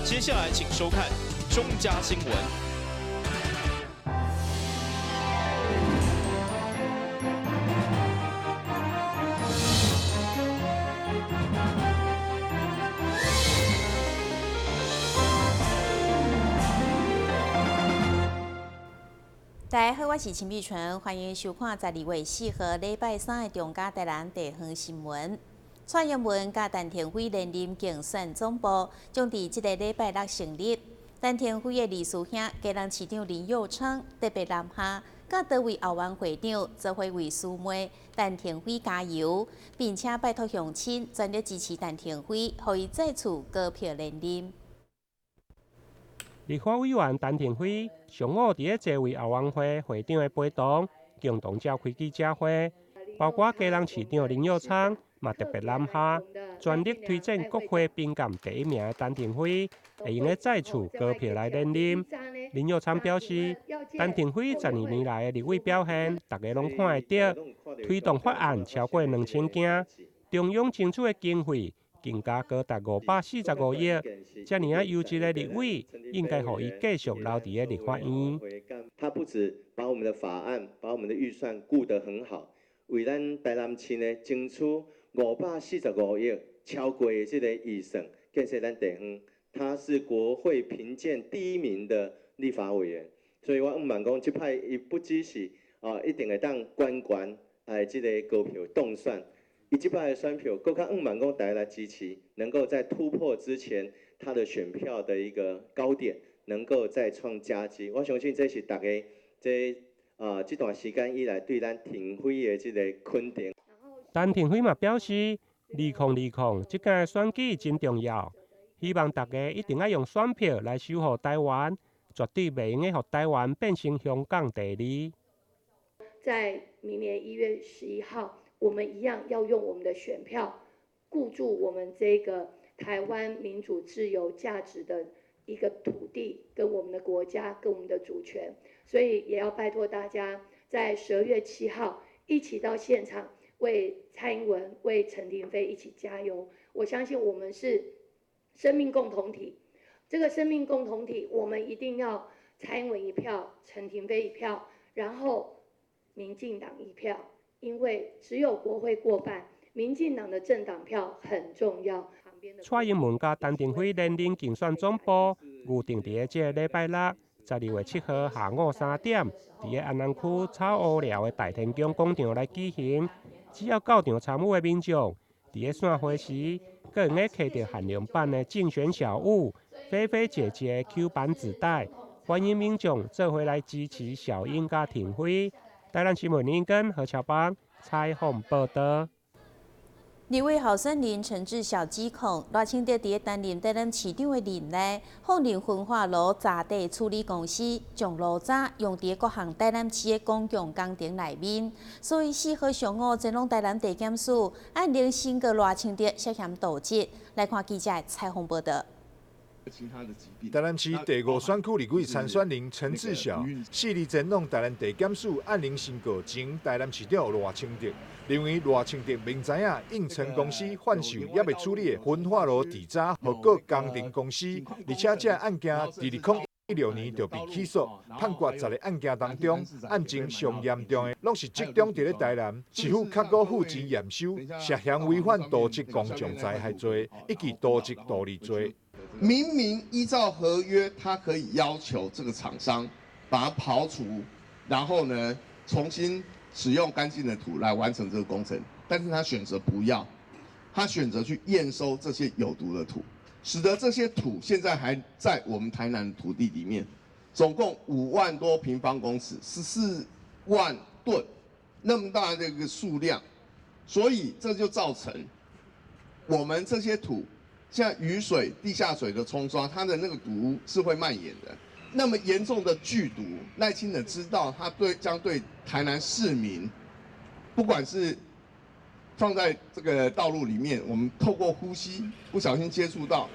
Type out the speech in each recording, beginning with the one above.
接下來請收看中嘉新聞。大家好，我是陳美純，歡迎收看12月4號禮拜三的中嘉台南地方新聞。蔡英文佮陳亭妃連任競選總部將佇這個禮拜六成立。陳亭妃的二師兄基隆市長林右昌特別南下，佮多位後援會長做伙為師妹陳亭妃加油，並且拜託鄉親全力支持陳亭妃，予伊再次高票連任。立法委員陳亭妃上午佇咧這位後援會會長的陪同，共同召開記者會，包括基隆市長林右昌嘛特別南下，全力推薦國會評鑑第一名的陳亭妃，會用得再次高票來連任。林右昌表示，陳亭妃12年來的立委表現，大家攏看會著，推動法案超過2000件，中央爭取的經費更加高達545億，遮爾仔優質的立委，應該予伊繼續留佇咧立法院。他不止把我們的法案、把我們的預算顧得很好，為咱台南市呢爭取545億超過的這個預算，建設咱地方。他是國會評鑑第一名的立法委員，所以我毋茫講，這擺伊不只是啊，一定會當懸懸來這個高票當選。伊這擺的選票，閣較向望講大家來支持，能夠在突破之前他的選票的一個高點，能夠再創佳績。我相信這是大家這啊這段時間以來對咱亭妃的這個肯定。陳亭妃嘛表示，2020這屆選舉真重要，希望大家一定愛用選票來守護台灣，絕對袂用得予台灣變成香港第二。在明年1月11號，我們一樣要用我們的選票，固住我們這個台灣民主自由價值的一個土地，跟我們的國家，跟我們的主權。所以也要拜託大家，在12月7號一起到現場為蔡英文、為陳亭妃一起加油。我相信我們是生命共同體，這個生命共同體，我們一定要蔡英文一票，陳亭妃一票，然後民進黨一票。因為只有國會過半，民進黨的政黨票很重要。蔡英文佮陳亭妃連任競選總部預定佇咧這個禮拜六，12月7號下午3點，佇咧安南區草湖寮的大天宮廣場來舉行。只要到場參與的民眾，佇咧散會時，閣會用得摕著限量版的競選小物菲菲姐姐 Q 版紙袋，歡迎民眾做伙來支持小英佮亭妃。台南新聞林根何巧邦採訪報道。立委候選人陳志小指控賴清德佇咧擔任台南市長的任內，放任焚化爐雜地處理公司將爐渣用佇各項台南市的公共工程內面，所以4號上午前往台南地檢署，按鈴申告賴清德涉嫌瀆職。來看記者的採訪報道。台南市第五選區立委參選人陳志小，4日前往台南地檢署按鈴申告前台南市長賴清德，認為賴清德明知影應成公司販售猶未處理的焚化爐底渣予各工程公司，而且這案件佇2016年就被起訴，判決10个案件當中，案情上嚴重的，攏是集中佇咧台南，市府較閣付錢驗收，涉嫌違反瀆職公眾災害罪以及瀆職圖利罪。明明依照合約，他可以要求這個廠商把它刨除，然後呢，重新使用乾淨的土來完成這個工程，但是他選擇不要，他選擇去驗收這些有毒的土，使得這些土現在還在我們台南的土地裡面，總共5萬多平方公尺，14萬噸，那麼大的一個數量，所以這就造成我們這些土。像雨水、地下水的沖刷，它的那個毒是會蔓延的。那麼嚴重的劇毒，賴清德知道，他對將對台南市民，不管是放在這個道路裡面，我們透過呼吸不小心接觸到，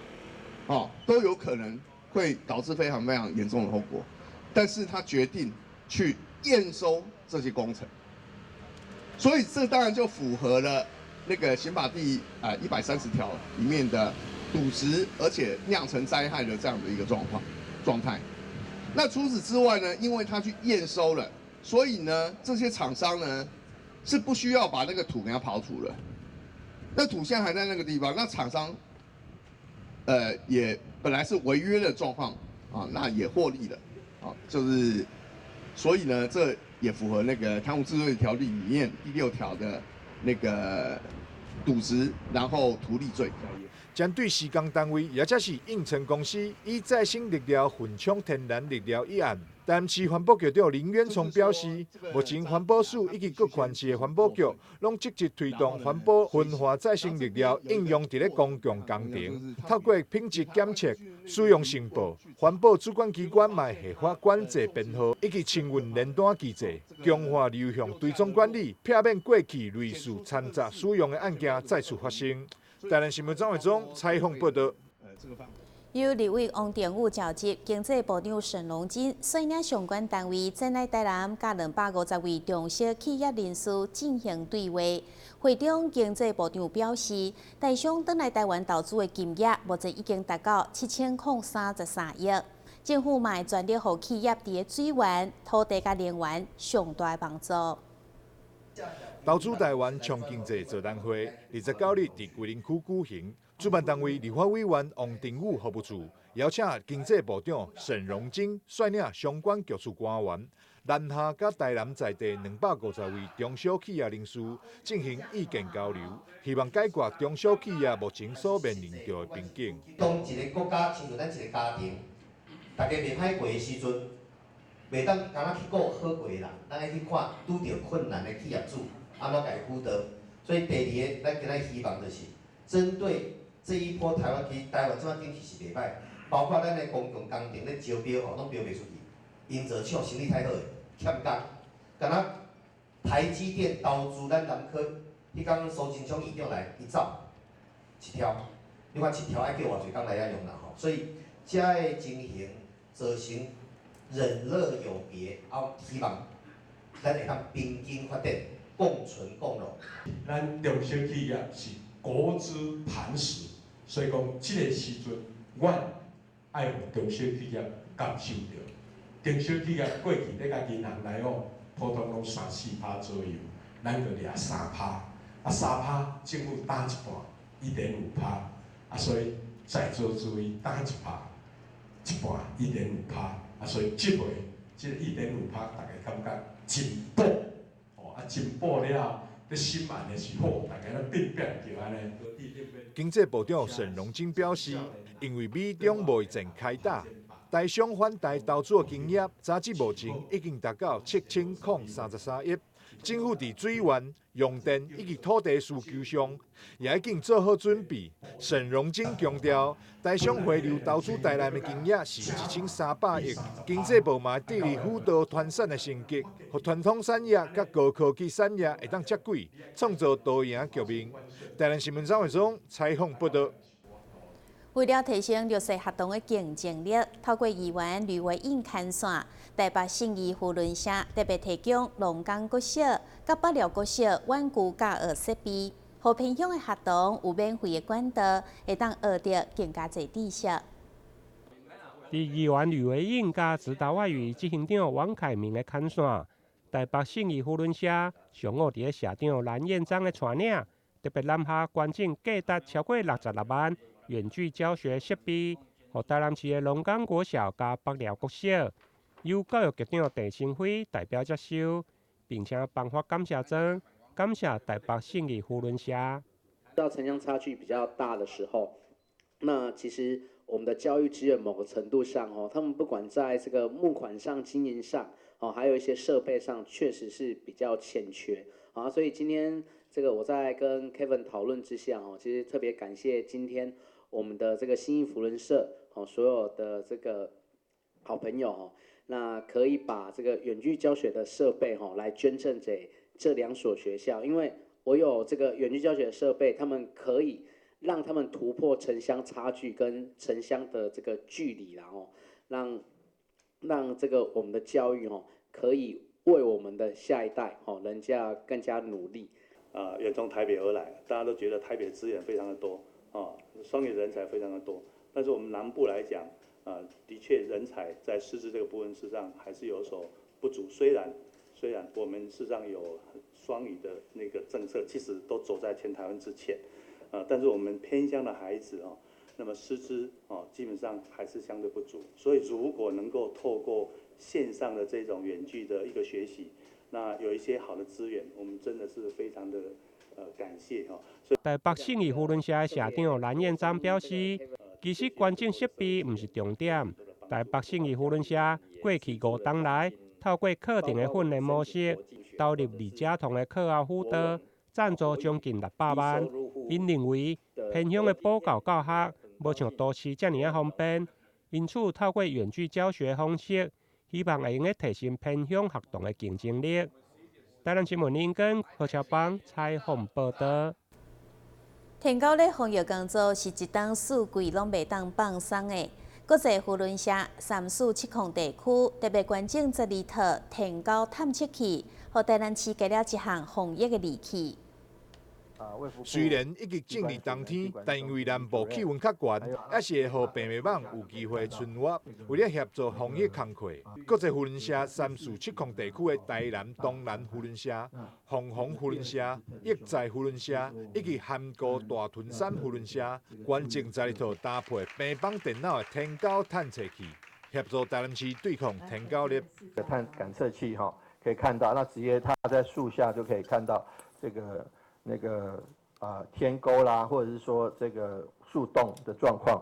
哦，都有可能會導致非常非常嚴重的後果。但是他決定去驗收這些工程，所以這當然就符合了那個刑法第130條裡面的渎职，而且酿成灾害的这样的一个状况状态。那除此之外呢，因为他去验收了，所以呢，这些厂商呢是不需要把那个土给它刨除了。那土现在还在那个地方，那厂商，也本来是违约的状况啊，那也获利了啊，就是，所以呢，这也符合那个贪污治罪条例里面第6条的那个渎职，然后图利罪。针对施工单位，也则是应成公司以再生礫料混充天然礫料一案，台南市环保局长林渊聪表示，目前环保署以及各县市的环保局，拢积极推动环保焚化再生礫料应用伫咧公共工程，透过品质检测、使用申报，环保主管机关嘛会下发管制编号以及清运联单机制，强化流向追踪管理，避免过去类似掺杂使用的案件再次发生。台南新闻张伟忠采访报道。由立委王定宇召集，经济部长沈荣津率领相关单位前来台南，佮250位中小企业人士进行对话。会中，经济部长表示，台商转来台湾投资的金额，目前已经达到7033亿。政府嘛会全力予企业伫咧水源、土地佮能源上大的帮助。投资台湾创经济座谈会，29日伫龟林区举行。主办单位立法委员王定宇服务处邀请经济部长沈荣津率领相关局处官员，南下佮台南在地250位中小企业人士进行意见交流，希望解决中小企业目前所面临著的瓶颈。当一个国家亲像咱一个家庭，大家袂歹过的时阵，袂当干焦去顾好过的人，咱爱去看拄著困难的企业主，按怎共伊辅导。所以第二个，咱今仔希望就是针对这一波台湾，其实台湾这摆景气是袂歹，包括咱的公共工程咧招标吼，拢标袂出去，营造厂生意太好的欠工，敢若台积电投资咱南科，彼工苏贞昌院长来，伊走一柱，你看一柱爱叫偌济工来遐用啦吼，所以遮的情形造成人乐有别，啊，希望咱会当并肩发展，共存共荣。咱中小企业是国之磐石，所以讲这个时阵，阮爱予中小企业感受著。中小企业过去咧共银行来往，普通拢三四趴左右，咱就掠三趴，啊三趴政府担一半，1.5%，啊所以在座诸位担一趴，一半一点五趴，啊所以这回这个一点五趴，大家感觉真补，哦啊真补了后，咧审案的时候，大家拢变变叫按呢。经济部长沈荣津表示，因为美中贸易战开打，台商返台投资的金额，截至目前已经达到7033亿。政府伫水源、用电以及土地需求上，也已经做好准备。沈荣津强调，台商回流投资台南的金额是1300亿。经济部嘛致力辅导传产的升级，予传统产业佮高科技产业会当接轨，创造多赢局面。台南新闻张伟忠采访报道。为了提升弱势学童的竞争力，透过议员吕维颖牵线，台北信义扶轮社特别提供龙岗国小、佮北寮国小远距教学设备，予偏乡的学童有免费的管道，会当学著更加济知识。伫议员吕维颖佮指导外语执行长王凯明的牵线，台北信义扶轮社上午伫咧社长蓝彦章的带领，特别南下捐赠价值超过66万远距教学设备，予台南市的龙岗国小佮北寮国小，由教育局长郑新辉代表接收，并且颁发感谢状，感谢台北信义扶轮社。到城乡差距比较大的时候，那其实我们的教育资源某个程度上哦，他们不管在这个募款上、经营上哦，还有一些设备上，确实是比较欠缺啊。所以今天这个我在跟 Kevin 讨论之下哦，其实特别感谢今天我们的这个信义扶轮社哦，所有的这个好朋友哦，那可以把这个远距教学的设备哈来捐赠给这两所学校，因为我有这个远距教学的设备，他们可以让他们突破城乡差距跟城乡的这个距离，然后让这个我们的教育哦，可以为我们的下一代哦，人家更加努力。远从台北而来，大家都觉得台北资源非常的多。哦，雙語人才非常的多。但是我們南部來講，啊，的確人才在師資這個部分，事實上還是有所不足。雖然我們事實上有雙語的那個政策，其實都走在全台灣之前，啊，但是我們偏鄉的孩子哦，那麼師資哦，基本上還是相對不足。所以如果能夠透過線上的這種遠距的一個學習，那有一些好的資源，我們真的是非常的感謝哈。台北信義扶輪社的社長藍彥章表示，其實捐贈設備毋是重點。台北信義扶輪社過去5冬來，透過課程的訓練模式，投入二者童的課後輔導，贊助將近600萬。𪜶認為偏鄉的補教教學無像都市遮爾仔方便，因此透過遠距教學方式，希望會用得提升偏鄉學童的競爭力。台南新聞林根何超邦採訪報導。天狗咧防疫工作是一冬四季攏袂當放鬆的。國際扶輪社347地區特別捐贈12套天狗探測器，予台南市加了一項防疫的利器。雖然已經進入冬天，但因為南部氣溫較懸，猶是會予病媒蚊有機會存活。為了協助防疫工課，國際扶輪社347地區的台南東南扶輪社、鳳凰扶輪社、益在扶輪社以及涵高大屯山扶輪社，捐贈12套搭配平板電腦的天狗探測器，協助台南市對抗天狗癩。探感測器哈，可以看到，那直接它在樹下就可以看到這個。那個啊天溝啦，或者是說這個樹洞的狀況，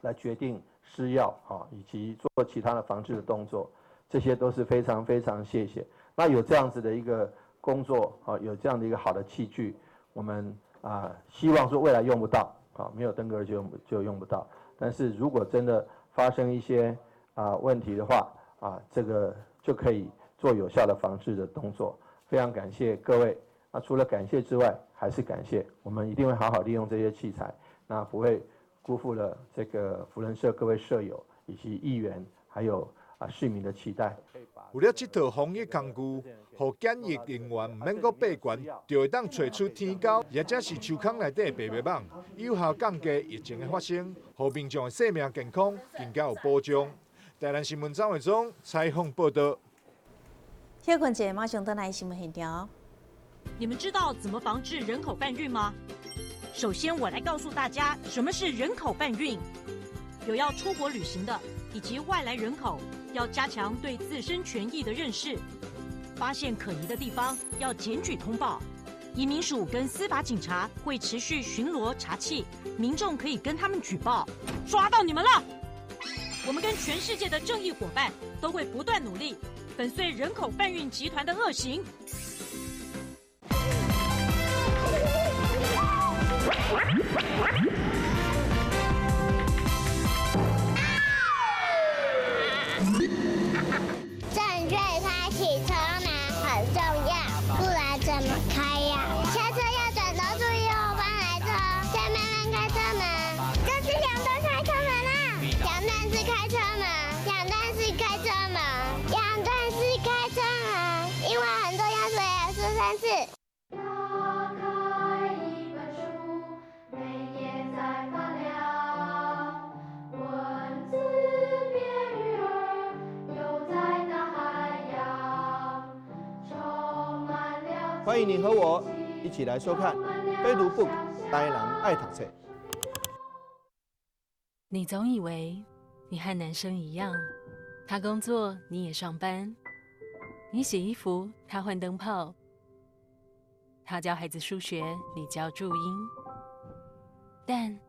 來決定施藥哈，以及做其他的防治的動作，這些都是非常非常謝謝。那有這樣子的一個工作啊，有這樣的一個好的器具，我們啊希望說未來用不到啊，沒有登革熱就用不到。但是如果真的發生一些啊問題的話啊，這個就可以做有效的防治的動作。非常感謝各位。那除了感謝之外，還是感謝。我們一定會好好利用這些器材，那不會辜負了這個扶輪社各位社友以及議員，還有啊市民的期待。有了這套防疫工具，予檢疫人員毋免閣爬懸，就會當揣出天狗，抑者是樹空內底的白眉蠓，有效降低疫情的發生，予民眾的生命健康更加有保障。台南新聞張偉忠採訪報道。休睏一下，馬上轉來新聞現場。你們知道怎麼防治人口販運嗎？首先，我來告訴大家什麼是人口販運。有要出國旅行的以及外來人口，要加強對自身權益的認識。發現可疑的地方要檢舉通報。移民署跟司法警察會持續巡邏查緝，民眾可以跟他們舉報。抓到你們了！我們跟全世界的正義夥伴都會不斷努力，粉碎人口販運集團的惡行。正確開啟車門很重要，不然怎麼開呀？下車要轉頭注意後方來車，再慢慢開車門。這是兩段開車門啦，兩段式開車門，兩段式開車門，兩段式開車門，因為很重要，所以要說三次。歡迎你和我一起來收看《非讀 book 台南愛讀冊》。你總以為你和男生一樣，他工作你也上班，你洗衣服他換燈泡，他教孩子數學你教注音。但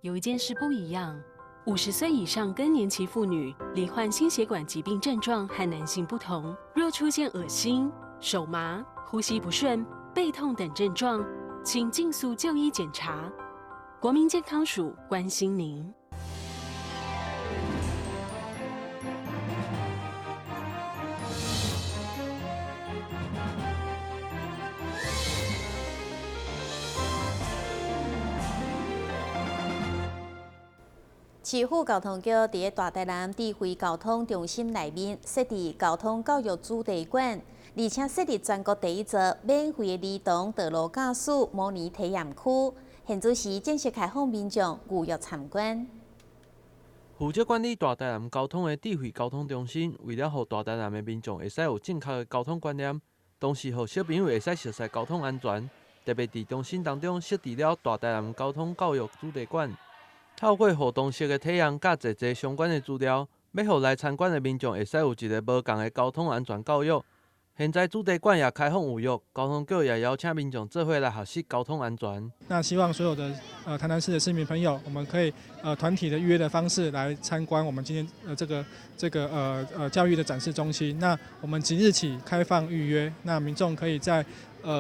有一件事不一樣：50歲以上更年期婦女罹患心血管疾病症狀和男性不同，若出現噁心、手麻、呼吸不順、背痛等症狀，請盡速就醫檢查。國民健康署關心您。市府交通局佇咧大台南智慧交通中心內面設置交通教育主題館，而且設立全國第一座免費的兒童道路駕駛模擬體驗區，现主时正式开放民众预约参观。负责管理大台南交通的智慧交通中心，为了予大台南的民众会使有正确的交通观念，同时予小朋友会使熟悉交通安全，特别伫中心当中设置了大台南交通教育主题馆，透过互动式的体验佮济济相关的资料，欲予来参观的民众会使有一个无仝的交通安全教育。现在主题馆也开放预约，交通局也邀请民众做伙来学习交通安全。那希望所有的台南市的市民朋友，我们可以团体的预约的方式来参观我们今天这个教育的展示中心。那我们即日起开放预约，那民众可以在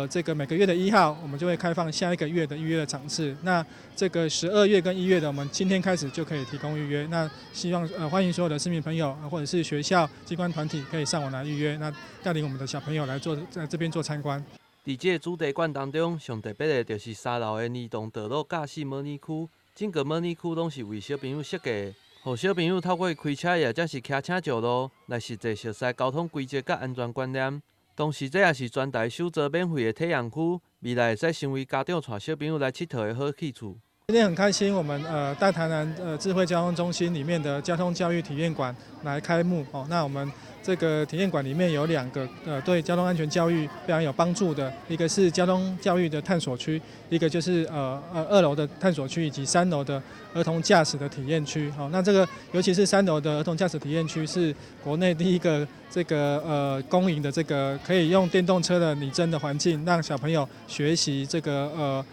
这个每个月的1号，我们就会开放下一个月的预约的场次。那这个12月跟1月的，我们今天开始就可以提供预约。那希望欢迎所有的市民朋友或者是学校机关团体可以上网来预约，那带领我们的小朋友来做在这边做参观。伫这个主题馆当中，上特别的就是三楼的儿童道路驾驶模拟区，整个模拟区拢是为小朋友设计的，予小朋友透过开车或者是骑车上路来实际熟悉交通规则佮安全观念。同时，这也是全台首座免费的体验区，未来会使成为家长带小朋友来𨑨迌的好去处。今天很开心，我们大台南智慧交通中心里面的交通教育体验馆来开幕哦。那我们这个体验馆里面有两个对交通安全教育非常有帮助的，一个是交通教育的探索区，一个就是二楼的探索区以及三楼的儿童驾驶的体验区。好，那这个尤其是三楼的儿童驾驶体验区是国内第一个这个公营的这个可以用电动车的拟真的环境，让小朋友学习这个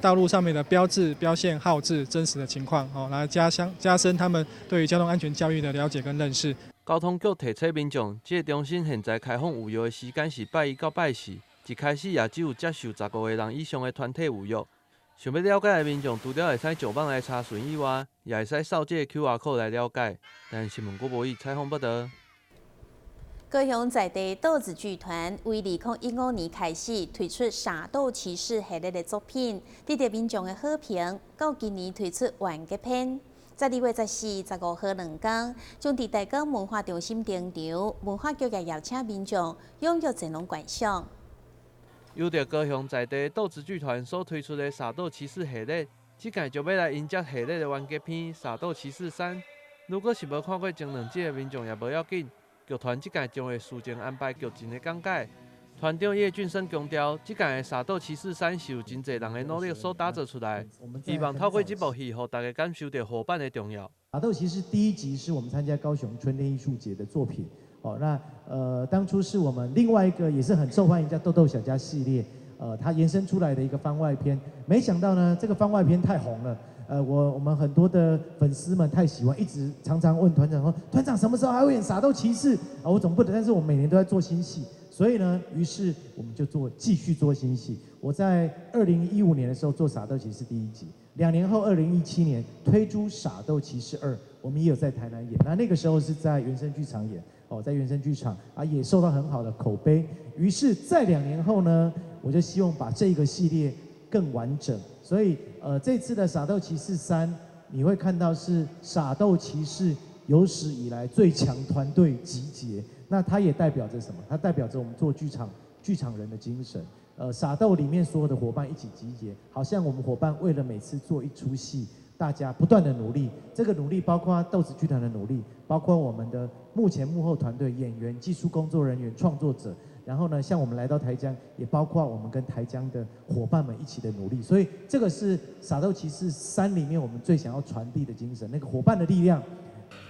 道路上面的标志、标线、号志真实的情况，哦，来加深他们对于交通安全教育的了解跟认识。交通局提醒民众，这个中心现在开放预约的时间是拜一到拜四，一开始也只有接受15个人以上的团体预约。想欲了解的民众，除了会使上网来查询以外，也会使扫这个 QR code 来了解。台视新闻郭博义采访报道。高雄在地豆子剧团为2015年开始推出《傻豆骑士》系列的作品，得到民众的好评。到今年推出完结篇，12月14、15号两工，将伫大港文化中心登场。文化局也邀请民众踊跃前往观赏。由著高雄在地豆子剧团所推出的《傻豆骑士》系列，这届就欲来迎接系列的完结篇《傻豆骑士三》。如果是无看过前两集的民众也无要紧。剧团这届将会事前安排剧情的讲解。团长叶俊生强调，这届的《傻豆骑士三》是有真济人的努力所打造出来，希望透过这部戏，予大家感受到伙伴的重要。傻豆骑士第一集是我们参加高雄春天艺术节的作品，哦，那当初是我们另外一个也是很受欢迎叫豆豆小家系列，它延伸出来的一个番外篇，没想到呢，这个番外篇太红了。我们很多的粉丝们太喜欢，一直常常问团长说：“团长什么时候还会演傻豆骑士？”啊，我总不能，但是我们每年都在做新戏，所以呢，于是我们就继续做新戏。我在2015年的时候做傻豆骑士第一集，2年后2017年推出傻豆骑士二，我们也有在台南演，那那个时候是在原声剧场演，哦，在原声剧场啊也受到很好的口碑。于是，在2年后呢，我就希望把这个系列更完整。所以，这次的傻豆骑士三，你会看到是傻豆骑士有史以来最强团队集结。那它也代表着什么？它代表着我们做剧场人的精神。傻豆里面所有的伙伴一起集结，好像我们伙伴为了每次做一出戏，大家不断的努力。这个努力包括豆子剧团的努力，包括我们的幕前幕后团队、演员、技术工作人员、创作者。然后呢，像我们来到台江，也包括我们跟台江的伙伴们一起的努力，所以这个是《傻豆骑士三》里面我们最想要传递的精神，那个伙伴的力量。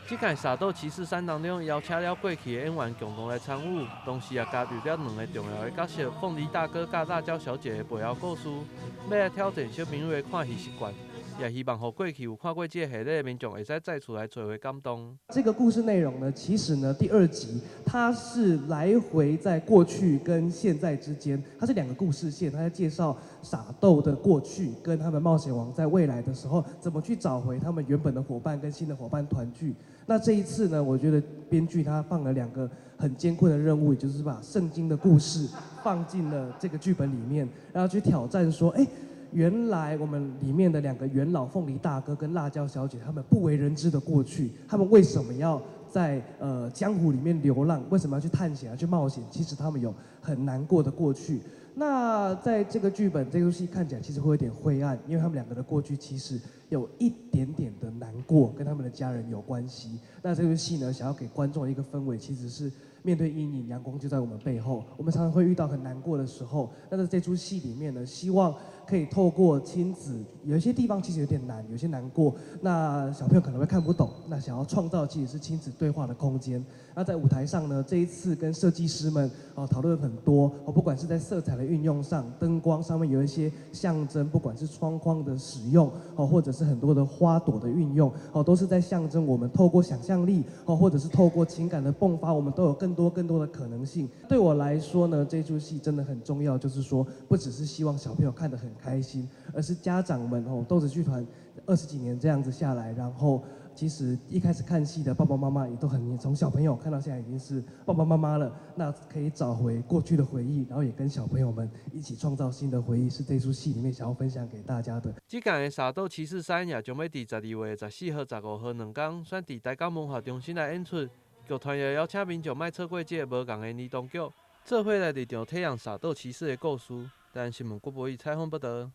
这届《傻豆骑士三》当中邀请了过去的演员共同来参与，同时也加入了两个重要的角色——凤梨大哥佮辣椒小姐的背后故事，欲来挑战小朋友的看戏习惯，也希望予过去有看过这个系列的民众会使再次来揣回感动。这个故事内容呢，其实呢，第二集它是来回在过去跟现在之间，它是两个故事线，它在介绍傻豆的过去跟他们冒险王在未来的时候怎么去找回他们原本的伙伴跟新的伙伴团聚。那这一次呢，我觉得编剧他放了两个很艰困的任务，也就是把圣经的故事放进了这个剧本里面，然后去挑战说，哎，原来我们里面的两个元老凤梨大哥跟辣椒小姐，他们不为人知的过去，他们为什么要在江湖里面流浪？为什么要去探险啊，去冒险？其实他们有很难过的过去。那在這個劇本，這出戲看起來其實會有點灰暗，因為他們兩個的過去其實有一點點的難過，跟他們的家人有關係。那這出戲呢，想要給觀眾一個氛圍，其實是面對陰影，陽光就在我們背後。我們常常會遇到很難過的時候，那在這出戲裡面呢，希望可以透過親子，有一些地方其實有點難，有些難過，那小朋友可能會看不懂。那想要創造其實是親子對話的空間。那在舞台上呢，這一次跟設計師們哦討論很多，哦不管是在色彩的運用上，燈光上面有一些象徵，不管是窗框的使用哦，或者是很多的花朵的運用哦，都是在象徵我們透過想象力哦，或者是透過情感的迸發，我們都有更多更多的可能性。對我來說呢，這出戲真的很重要，就是說不只是希望小朋友看得很開心，而是家長們哦，豆子劇團20幾年這樣子下來，然後其實一開始看戲的爸爸媽媽也都很，從小朋友看到現在已經是爸爸媽媽了，那可以找回過去的回憶，然後也跟小朋友們一起創造新的回憶，是這出戲裡面想要分享給大家的。這屆的《傻豆騎士三》也將欲佇12月14號、15號兩天，選佇台港文化中心來演出。劇團也邀請民眾莫錯過這個無仝的兒童劇，做伙來入場體驗傻豆騎士的故事。台灣新聞郭博義採訪報導。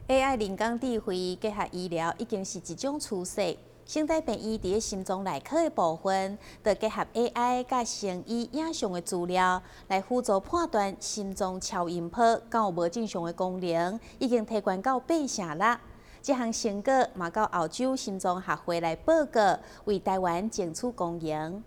AI 人工智慧結合醫療已經是一種趨勢。省台病院佇咧心臟內科的部分，就結合 AI 佮生醫影像的資料，來輔助判斷心臟超音波敢有無正常的功能，已經提懸到8.6。這項成果嘛，到澳洲心臟學會來報告，為台灣爭取光榮。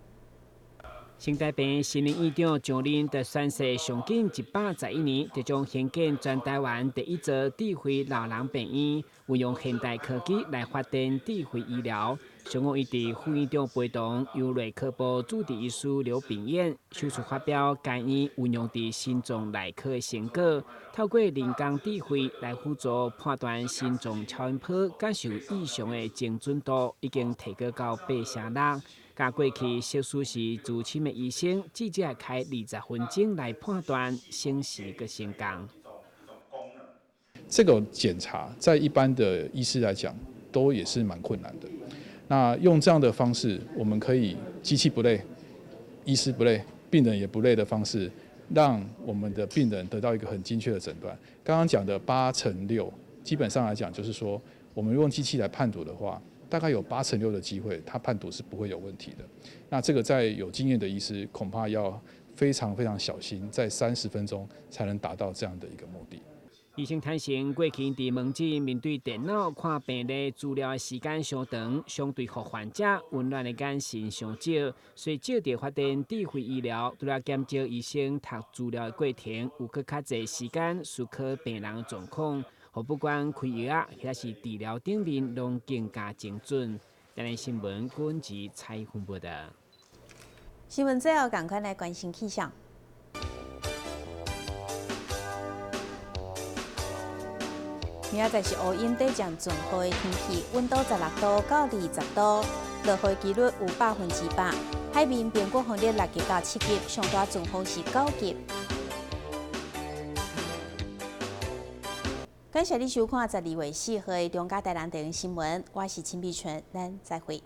省台病院新任院長張林佇宣誓上緊111年，就將興建全台灣第一座智慧老人病院，運用現代科技來發展智慧醫療。上午，伊佇副院長陪同，由內科部主治醫師劉炳燕首次發表該院運用佇心臟內科的成果，透過人工智慧來輔助判斷心臟超音波感受異常的精準度，已經提高到8.6。佮過去手術時資深的醫生，至少開20分鐘來判斷，省時閣成功。這個檢查在一般的醫師來講，都也是蠻困難的。那用這樣的方式，我們可以機器不累，醫師不累，病人也不累的方式，讓我們的病人得到一個很精確的診斷。剛剛講的8.6，基本上來講就是說，我們用機器來判讀的話，大概有8.6的機會，他判讀是不會有問題的。那這個在有經驗的醫師恐怕要非常非常小心，在30分鐘才能達到這樣的一個目的。醫生坦承，過去佇門診面對電腦看病歷資料的時間傷長，相對予患者溫暖的眼神傷少，所以借著發展智慧醫療，除了減少醫生讀資料的過程，有閣較濟時間思考病人的狀況。不管開藥啊，抑是治療頂面，攏更加精準。台灣新聞軍事採訪報導。新聞最後，趕快來關心氣象。明仔載是烏雲底漸轉雨的天氣，溫度16度到20度，落雨幾率有100%。海面平均風力6級到7級，上大陣風是9級。感謝你收看12月4號的中嘉台南地方新聞，我是陳碧純，咱再會。